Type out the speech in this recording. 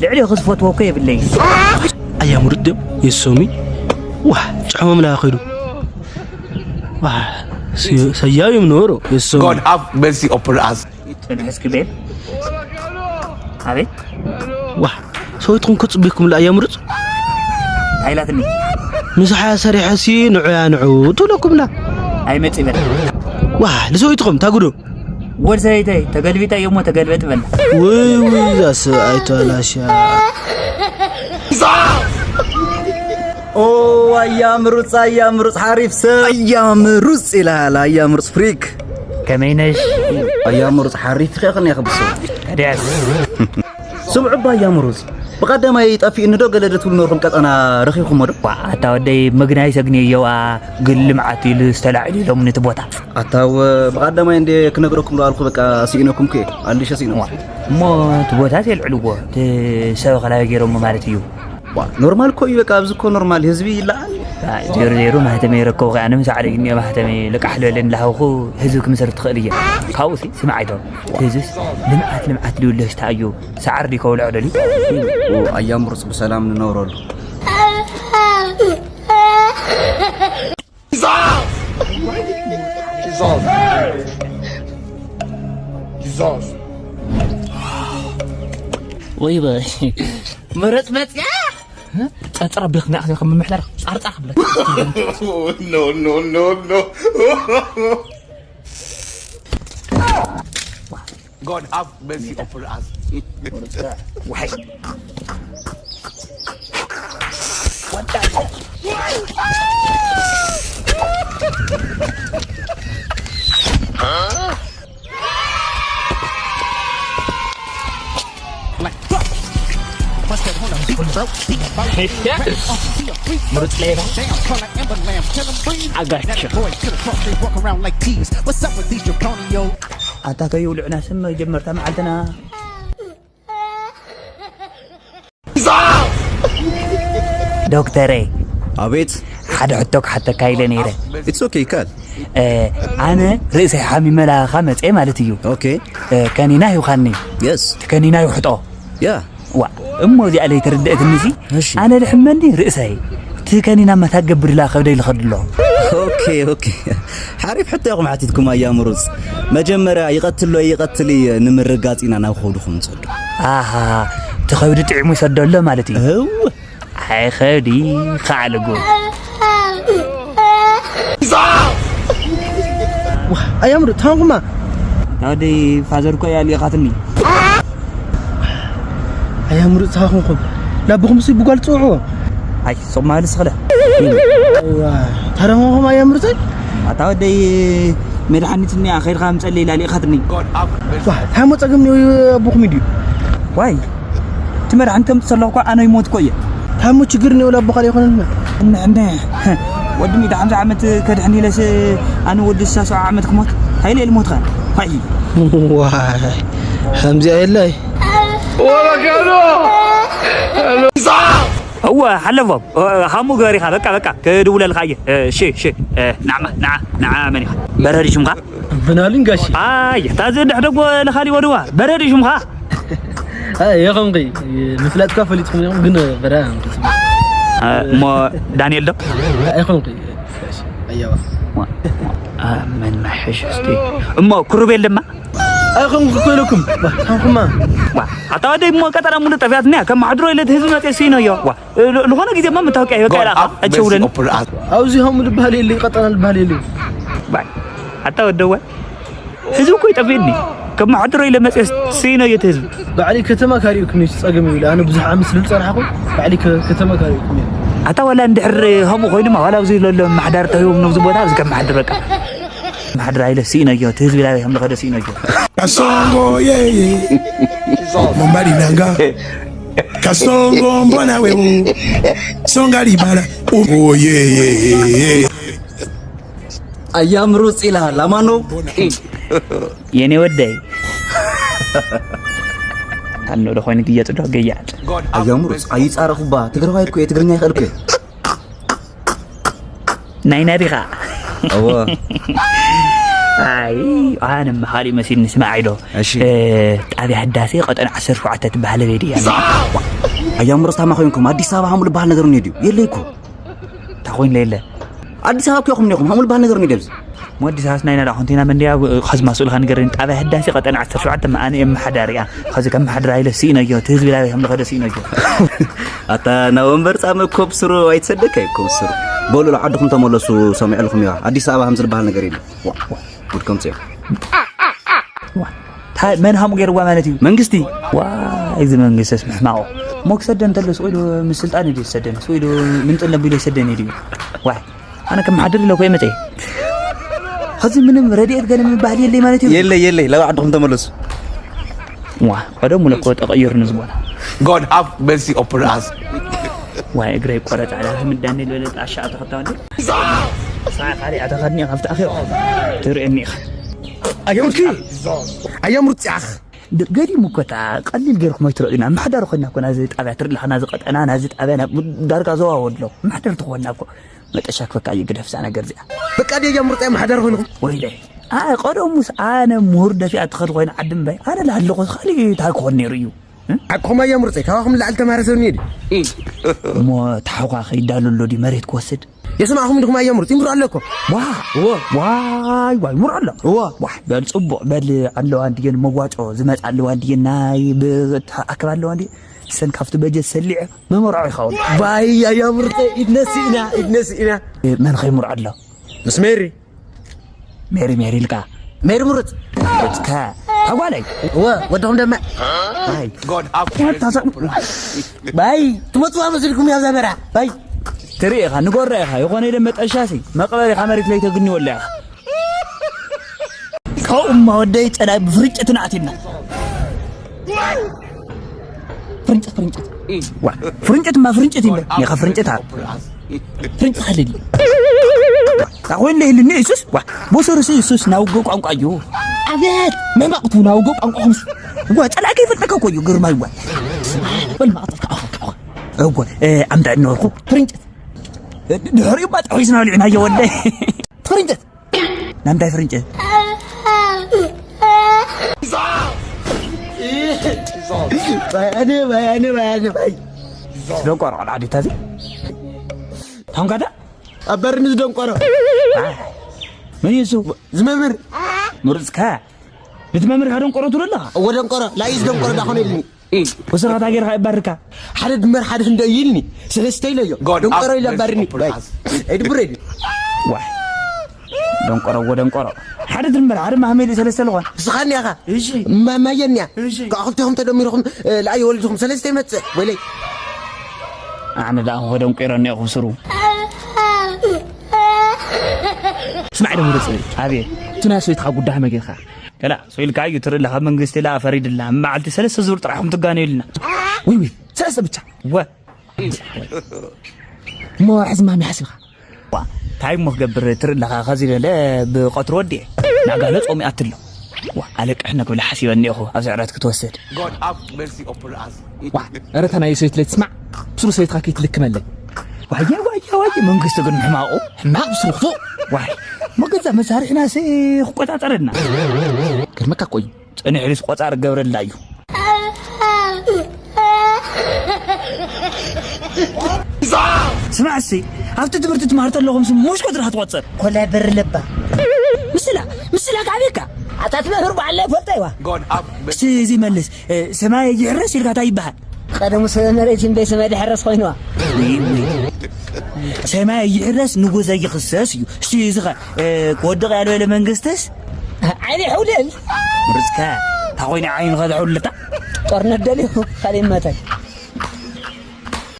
ልዕሊ ክዝፈትዎ እኮ የብለይ። ኣያ ምሩጥ ድም የሶሚ። ዋ፣ ጫማ ምላ ኸይዱ። ዋ፣ ሰያዩ ምኖሮ የሶሚ። God have mercy upon us. ጽንሕ እስኪ ቤል። ኣቤት። ዋ፣ ሰበይትኩም ክጽብይኩም ላ ኣያ ምሩጽ። ኣይላትኒ። ምሳሓ ሰሪሐ ሲ ንዑያ ንዑ ትብለኩም ላ። ኣይመጽእ በል። ዋ፣ ንሰበይትኩም ታጉዶ። ጎል ሰበይተይ ተገልቢጠ እየ እሞ ተገልበጥ በል። ውይ፣ ውይ፣ እዛ ሰብኣይ ተበላሽያ። ኦ፣ ኣያ ምሩጽ፣ ኣያ ምሩጽ፣ ሓሪፍ ሰብ። ኣያ ምሩጽ ይልሃል፣ ኣያ ምሩጽ ፍሪክ። ከመይ ነሽ? ኣያ ምሩጽ፣ ሓሪፍ ኢኻ ከኔ ክብሶ። ታዲያስ? ስምዑ እባ ኣያ ምሩጽ፣ ብቐዳማይ ጠፊእኒ ዶ ገለ ዶ ትብሉ ነበርኩም ቀጠና ረኺብኩሞ ዶ? ዋ፣ ኣታ ወደይ ምግናይ ሰግኒ እየዋ፣ ግን ልምዓት ኢሉ ዝተላዕሉ ኢሎምኒ እቲ ቦታ። ኣታ ወ-፣ ብቐዳማይ እንዴ ክነግረኩም ዶ ኣልኩ፣ በቃ ስኢነኩም ከ፣ ኣሊሸ ስኢነኩም። ዋ፣ እሞ እቲ ቦታስ የልዕልዎ፣ እቲ ሰብ ከላይ ገይሮሞ ማለት እዩ። ዋ፣ ኖርማል እኮ እዩ፣ በቃ ኣብዚ እኮ ኖርማል ህዝቢ ይለዓል። ዋ፣ ዜሮ ዜሮ ማህተመ ይረከቡ ከኣ፣ ኣነ ምስ ኣዕረግኒ ማህተመ ልቃሕ ልበለኒ ለሃውኹ ህዝቢ ክምስርት ትኽእል እየ። ካብኡ ሲ ስምዓይቶ፣ እቲ ህዝብስ ልምዓት ልምዓት ልብሎ ሽታ እዩ፣ ሰዓር ድዩ ከውልዖ ደልዩ? ኦ፣ ኣያ ምሩጽ ብሰላም ንነብረሉ። ወይ በይ። መረጽ መጽያ? ጸርጸር ኣቢልክ ንኣኽሊ ከም ምምሕዳር ጻርጻር ክብለክ። No, no, no, no. God have mercy upon us. ምሩጽ ሌባ። ኣጋቸው። ኣታ ከይውልዕና ስም መጀመርታ መዓልትና። ዶክተረይ፣ ኣቤት። ሓደ ሕቶ ክሓተካ ኢለ ነይረ። It's okay፣ ይካል። እ፣ ኣነ ርእሰይ ሓሚመ ላኻ መጸ ማለት እዩ። ኦኬ። እ፣ ከኒና ሂውኻኒ። የስ። እቲ ከኒና ይውሕጦ። ያ። ዋ፣ እሞ እዚኣ ለይተረድእትኒ ሲ፣ እሺ። ኣነ ልሕመኒ ርእሰይ። እቲ ከኒና መታ ገብር ኢላ ከብደይ ልኸድሎ። ኦኬ፣ ኦኬ። ሓሪፍ ሕቶ ኢኹም ሓቲትኩም ኣያ ምሩጽ። መጀመርያ ይቐትሎ ይቐትል እዩ ንምርጋጽ ኢና ናብ ከብድኹም ንሰዶ። ኣሃ፣ እቲ ከብዲ ጥዒሙ ይሰዶ ኣሎ ማለት እዩ። እው። ኣይ ከብዲ፣ ኸዓ ልጉ። ዋ፣ ኣያ ምሩጽ፣ ታንኩማ። ኣታ ወደይ ፋዘር እኮ እያ ልኢኻትኒ። ኣያ ምሩጽ፣ ታንኩምኩም። ላብኹም ሲ ብጓል ጽውዕዎ። ኣይ፣ ጾም ማለት ስኽለ። ዋ፣ ታረኹምኩም ኣያ ምሩጽ። ኣታ ወደይ መድሓኒት እኒኣ፣ ኸይድካ ምጸለይ ኢላ ልኢኻትኒ። ዋ፣ ታሞ ጸገም ነው ኣቦኹም እዩ። ዋይ፣ እቲ መድሓኒት ከምጽእ ከለኹ እኮ ኣነ ይሞት እኮ እየ። ታሞ ችግር ነው ላቦኻ ኣይኮነን። እነ፣ እነ፣ ወዲ ሚእቲ ሓምሳ ዓመት ከድሕን ኢለስ ኣነ ወዲ ስሳ ሰብዓ ዓመት ክሞት? ሃይለ ልሞትኻ። ሃይ። ዋይ፣ ከምዚኣ የላይ። እወ፣ ሓለፎም። እ፣ ሃሙ ግበር ኢኻ። በቃ፣ በቃ፣ ክድውለልካ እየ። እ፣ እሺ፣ እሺ። እ፣ ንዓማ፣ ንዓ፣ ንዓ መን ኢኻ? በረድ ሽምኻ? ብናልን ጋሺ። ኣይ፣ እታ ዝድሕ ደጎ ለኻሊ ወድዋ። በረድ ሽምኻ? ኣይ፣ የኸምኺ፣ ምፍላጥካ ፈሊጥኩም ኢኹም፣ ግን በራ እ፣ እሞ ዳንኤል ዶ? ኣይኸምኺ፣ ጋሺ። ኣየዋ። ዋ፣ ዋ፣ እ፣ መን መሐሽ እስቲ። እሞ ክሩቤል ድማ? ኣይኸምኺ ኮይነኩም። ዋ፣ ታንኩማ። ዋ፣ ኣታ ወደይ እሞ ቀጠራ ሙሉ ጠፊኣትኒ እያ። ከም ማሕድሮ ኢለ እቲ ህዝቢ መጽየ ስኢነዮ። ዋ፣ እ፣ ል-፣ ልኾነ ግዜ እሞ መታወቂያ ይበቃ God ኢላኻ፣ have mercy ኣይትሸውደኒ። Upon us። ኣብዚ ሃሙ ልበሃል የለይ፣ ቀጠና ልበሃል የለይ። ባይ፣ ኣታ ወደዋ። ህዝቢ እኮ ይጠፍእኒ። ከም ማሕድሮ ኢለ መጽየ ስኢነዮ እቲ ህዝቢ። ባዕለይ ከተማ ካሪኡኩም እዩ፣ ጸገም ይብለ። ኣነ ብዙሕ ዓመት ስለ ዝጸናሕኩ፣ ባዕለይ ከ-፣ ከተማ ካሪኡኩም እዩ። ኣታ ዋላ እንድሕር ከምኡ ኮይኑማ፣ ዋላ ኣብዚ ዘሎ ማሕዳር ተሂቦም ነብዚ ቦታ ኣብዚ ከም ማሕድር በቃ። ማሕድር ኢለ ስኢነዮ፣ እቲ ህዝቢ ላበይ ከም ዝኸደ ስኢነዮ። Kasongo, yeah, yeah. Mombali nanga. Kasongo, mbona we u. Songa libala. Oh, yeah, yeah, yeah, yeah. ኣያ ምሩጽ ኢልሃል፣ ኣማን ነው? የኔ ወደይ። ኣኖ ዶ ኮይኑ ግየጽ ዶ ገያጽ? ኣያ ምሩጽ፣ ኣይጻረኹባ፣ ትግራዋይ እኮ እየ፣ ትግርኛ ይኽእል እኮ እየ። ናይና ዲኻ? እወ። ኣይ ኣነማ ካሊእ መሲልኒ። ስማዕ ኢዶ፣ እሺ። እ፣ ጣብያ ህዳሴ ቀጠና ዓሰርተ ሸውዓተ ትበሃል ኣበይ ድያ? ኣያ ምሩፅ ታማ ኮይንኩም ኣዲስ ኣበባ ሃሙል ዝበሃል ነገር እኒኦ ድዩ? የለ እኮ። እንታይ ኮይንለ የለ? ኣዲስ ኣበባ እኮ ኢኹም እኒኹም፣ ሃሙል ዝበሃል ነገር እኒኦ ድዩ ኣብዚ? ሞ ኣዲስ ኣበባስ ናይና ዳ ኮንቲና መንድያ? ከዚ ማስኡልካ ንገረኒ። ጣብያ ህዳሴ ቀጠና ዓሰርተ ሸውዓተ፣ ኣነ የመሓዳሪ እያ። ከዚ ከመሓድራ ኢለ ስኢነዮ፣ እቲ ህዝቢ ላበይ ከም ዝኸደ ስኢነዮ። ኣታ ናብ ወንበር ጻመ ኮብስሩ ኣይትሰደካ እዩ ኮብስሩ። በሉ ሎ ዓድኹም ተመለሱ፣ ሰሚዕልኩም እያ። ኣዲስ ኣበባ ከም ዝበሃል ነገር የለን። ዋ፣ ዋ፣ ጉድ ከምጽእ። ዋ፣ ታ-፣ መን ሃሙ ገይርዋ ማለት እዩ? መንግስቲ። ዋ፣ እዚ መንግስቲ ስምሕ ማኦ። ሞ ክሰደን እንተሎ ስቕ ኢሉ ምስ ስልጣን እዩ ዝሰደን። ስቕ ኢሉ ምንጥል ነቢሉ ይሰደን እዩ ድዩ? ዋ፣ ኣነ ከም ሓድር ኢለ እኮ እየ መጸ። ኸዚ ምንም ረድኤት ገለ ምባል የለይ ማለት እዩ? የለይ፣ የለይ። ላብ ዓድኹም ተመለሱ። ዋ፣ ቀደሙ ለኮ ተቐይሩ ንዝቦና። God have mercy upon us። ዋይ፣ እግረይ ቆረጽ ኣላ፣ ከም ዳንኤል በለ ጣሻ ኣተኸታወለ። ሳዕ ካልእ ኣተኸድኒ፣ ካብቲ ኣኺ ትርእየኒ ኢኻ። ኣየምርኪ! ኣየምርጽ ያኽ! ድ-፣ ገዲሙ እኮ እታ ቀሊል ገይርኩም ኣይትርእዩና። ምሕዳር ኮይና እኮ ናዚ ጣብያ ትርኢ ኣለኻ፣ ናዚ ቀጠና፣ ናዚ ጣብያ፣ ናብ ዳርጋ ዞባ ወሎ። ምሕደር ትኾንና እኮ። መጠሻ ክፈካ እዩ ግደፍ እዛ ነገር እዚኣ። በቃ ደያ ምርጫ ማሕደር ኾንኹም። ወይለ። አ፣ ቀደሙስ ኣነ ምሁር ደፊኣ ትኸድ ኮይነ ዓዲ እምበይ። ኣነ ላሃለኹ ካሊእ እንታይ ክኾን ነይሩ እዩ? እ? ዓቅኹም ኣያ ምርፀይ፣ ካባኹም ንላዕሊ ተማረ ሰብ እኒኦ ድዩ? እሞ ተሓውኻ ከይዳሉ ኣሎ ድዩ መሬት ክወስድ? የስማዕኹም ድኹም ኣያ ምርፅ፣ ይምሩ ኣሎ እኮ። ዋ፣ እወ። ዋይ፣ ዋይ፣ ምሩ ኣሎ። እወ። ዋይ፣ በል ፅቡቕ፣ በል ኣለዋ እንድየን መዋጮ ዝመፃ ኣለዋ እንድየን ናይ ብ-፣ ኣክብ ኣለዋ እንድየ። ሰን ካብቲ በጀት ሰሊዐ መመርዖ ይኸውን። ባይ ኣያ ምርፀ፣ ኢድ ነሲእና፣ ኢድ ነሲእና። መን ኸይምርዖ ኣሎ? ምስ ሜሪ። ሜሪ፣ ሜሪ ኢልካ። ሜሪ ምሩፅ። ምሩፅካ። ኣጓለይ። እወ፣ ወድኹም ደማ። ባይ። ወታ ሰ-፣ ባይ፣ ትመፅዋ መስልኩም ያዛ በራ። ባይ። ትርኢ ኢኻ፣ ንጎራ ኢኻ። ይኾነ ኢለ መጠሻሲ፣ መቕበሪ ኢኻ መሬት ለይተግኒ ወላ ኢኻ። ካብኡማ ወደይ ጸላይ ብፍርጭት ንኣቲና። ፍርጭት፣ ፍርጭት። ዋ፣ ፍርጭት እማ ፍርጭት እዩ። ኒኻ ፍርጭት ኣ-፣ ፍርጭት ሓልል። ኣኾይ ለይልኒ እሱስ፣ ዋ፣ ቦሰሩሲ እሱስ ናውጎ ቋንቋ እዩ። ኣቤት፣ መማቕቱ ናውጎ ቋንቋ ኹምስ። ዋ፣ ጸላይ ከይፈልጠካ እኮ እዩ፣ ግርማይ ዋ። በል ማቕተልካ፣ ኣኹ፣ ኣኹ። እወ፣ እ፣ ኣምዳ እነበርኩ። ፍርጭት። ድሕሪኡ እማ ጠሒስና ወሊዕናዮ ወደይ። ፍርጭት። ናምንታይ ፍርንጭ? ባያነ፣ ባያነ፣ ባያነ፣ ባይ። ደንቆሮ ቆልዓ ድዩ እዚ? ታንካዳ? ኣበርኒ ዝደንቆሮ። ኣይ፣ መን እዩ እሱ? ዝመምህር። ምሩፅካ? ነቲ መምህርካ ደንቆሮ ትብሎ ኣለኻ? እወ ደንቆሮ። ላይስ ደንቆሮ ዳኾነ ኢልኒ። ወሰኻታ ጌርካ ይባርካ። ሓደ ድመር ሓደ ክንደ እዩ ኢልኒ። ሰለስተ ኢለዮ። God ደንቆሮ have ኢለ mercy ባርኒ። upon ባይ። us። ኣይድብረ ድዩ? ዋይ። ደንቆሮ፣ ወደንቆሮ። ሓደ ድመር፣ ሓደ ማህመሊ ሰለስተ ልኾን። ንስኻ እኒኣኻ። እሺ። ማማየ እኒኣ። እሺ። ካብ ክልቴኹም ተደሚርኹም፣ እ፣ ለኣይ ወሊድኹም ሰለስተ ይመጽእ። ወይለይ። ኣነ ደኣ እኮ ደንቆሮ እኒኦ ክብስሩ። ስማዕ ደሞ ደጽ። ኣቤት። እቲ ናይ ሰበይትኻ ጉዳይ መጌርካ። ገላ፣ ሶ ኢልካ እዩ ትርኢ ኣለኻ፣ መንግስቲ ኢላ ፈሪድላ። መዓልቲ ሰለስተ ዙር ጥራሕ ኹም ትጋነዩልና። ውይ፣ ውይ፣ ሰለስተ ብቻ። ወ። እሞ ሕዚ ማሚ ሓሲብካ? ዋ፣ እንታይ እሞ ክገብር ትርኢ ኣለኻ፣ ከዚ በለ ብቐትሩ ወዲኤ። ናጋለ ጾም ይኣትሎ። ዋ፣ ኣለቅሕነ ክብል ሓሲበ እኒኦኹ፣ ኣብ ስዕረት ክትወስድ። God have mercy upon us። ዋ፣ ኧረ እታ ናይ ሰበይት ለይትስማዕ፣ ብስሩ ሰበይትኻ ከይትልክመለይ። ዋየ፣ ዋየ፣ ዋየ፣ መንግስቲ ግን ሕማቑ። ሕማቕ ብስሩ ክፉእ። ዋይ፣ መገዛ መሳርሕናስ ክቆጻጸረና። ገርመካ እኮ እዩ። ጽንሕ ኢሉስ ቆጻር ገብረልና እዩ። ስማዕ እስቲ፣ ኣብቲ ትምህርቲ ትማር ተለኹም ስም ሙሽ ቁጽሪ ክትቆጽር። ኮላይ በር ለባ። ምስላ፣ ምስላ ካበካ? ኣታ ትመህር በዓል ላይ ፈልጠይዋ። God have እስቲ እዚ መልስ፣ እ፣ ሰማይ ይሕረስ ኢልካ እንታይ ይበሃል? ቀደሙ ሰበ መሬት እምበይ ሰማይ ድሕረስ ኮይንዋ። ሰማይ ይሕረስ ንጉሰ ይኽሰስ እዩ። እስቲ እዚ ኸ፣ እ፣ ክወድቕ ያልበለ መንግስትስ? ዓይኒ ሕውልል። ርዝካ፣ ታኾይኒ ዓይኑ ኸዛ ሕውልታ? ጦርነት ደልዩ፣ ኻሊእ መታይ።